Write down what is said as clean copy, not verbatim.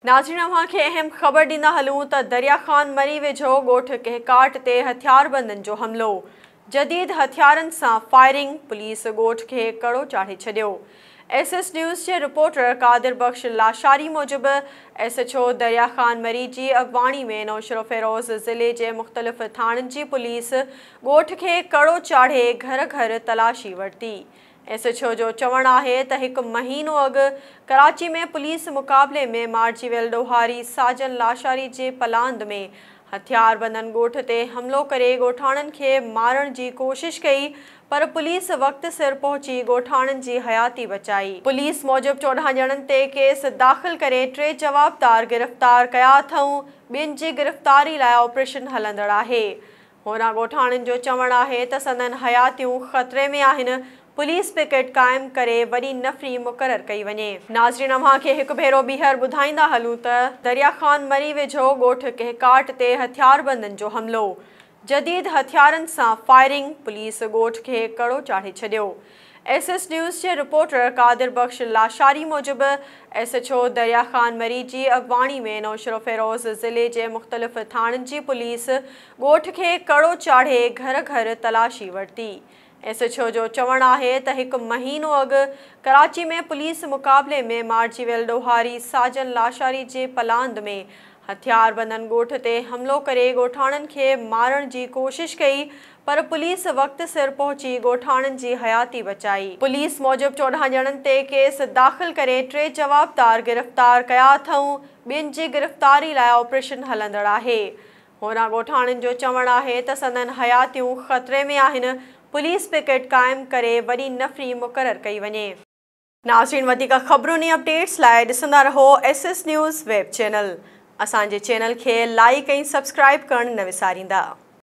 ناظرين اوهان کي اهم خبر ڏيندا هلون ته دريا خان مري ويجهو ڳوٺ ڪهڪاٽ تي هٿياربندن جو حملو، جديد هٿيارن سان فائرنگ، پوليس ڳوٺ کي ڪڙو چاڙهي ڇڏيو. ايس ايس نيوز جي رپورٽر قادر بخش لاشاري موجب S H O Darya Khan Marri جي اڳواڻي ۾ نوشهروفيروز ضلعي جي مختلف ٿاڻن جي پوليس ڳوٺ کي ڪڙو چاڙهي گهر گهر تلاشي ورتي. ايس ايڇ او جو چوڻ آهي ته هڪ مهينو اڳ ڪراچي ۾ پوليس مقابلي ۾ مارجي ويل ڏوهاري ساجن لاشاري جي پلاند ۾ هٿياربندن ڳوٺ تي حملو ڪري ڳوٺاڻن کي مارڻ جي ڪوشش ڪئي پر پوليس وقت سر پهچي ڳوٺاڻن جي حياتي بچائي. پوليس موجب 14 ڄڻن تي ڪيس داخل ڪري 3 جوابدار گرفتار ڪيا اٿئون، ٻين جي گرفتاري لاء آپريشن هلندڙ آهي. هوڏانهن ڳوٺاڻن جو چوڻ آهي ته سندن حياتيون خطري ۾ آهن، پوليس پڪيٽ قائم ڪري وڏي نفري مقرر ڪئي وڃي. ناظرين اوهان کي هڪ ڀيرو ٻيهر ٻڌائيندا هلون ته دريا خان مري ويجهو ڳوٺ ڪهڪاٽ تي هٿياربندن جو حملو، جديد هٿيارن سان فائرنگ، پوليس ڳوٺ کي ڪڙو چاڙهي ڇڏيو. ايس ايس نيوز جي رپورٽر قادر بخش لاشاري موجب S H O Darya Khan Marri جي اڳواڻي ۾ نوشهروفيروز ضلعي جي مختلف ٿاڻن جي پوليس ڳوٺ کي ڪڙو چاڙهي گهر گهر تلاشي ورتي. ايس ايڇ او جو چوڻ آهي ته هڪ مهينو اڳ ڪراچي ۾ پوليس مقابلي ۾ مارجي ويل ڏوهاري ساجن لاشاري جي پلاند ۾ هٿياربندن ڳوٺ تي حملو ڪري ڳوٺاڻن کي مارڻ جي ڪوشش ڪئي پر پوليس وقت سر پهچي ڳوٺاڻن جي حياتي بچائي. پوليس موجب 14 ڄڻن تي ڪيس داخل ڪري 3 جوابدار گرفتار ڪيا اٿئون، ٻين جي گرفتاري لاء آپريشن هلندڙ آهي. هوڏانهن ڳوٺاڻن جو چوڻ آهي ته سندن حياتيون خطري ۾ آهن، پوليس پڪيٽ قائم ڪري وڏي نفري مقرر ڪئي وڃي. ناظرين وڌيڪ خبرن ۽ اپڊيٽس لاء ڏسندا رهو S S news web channel. اسان جي چينل کي لائيڪ ۽ سبسڪرائيب ڪرڻ نه وساريندا.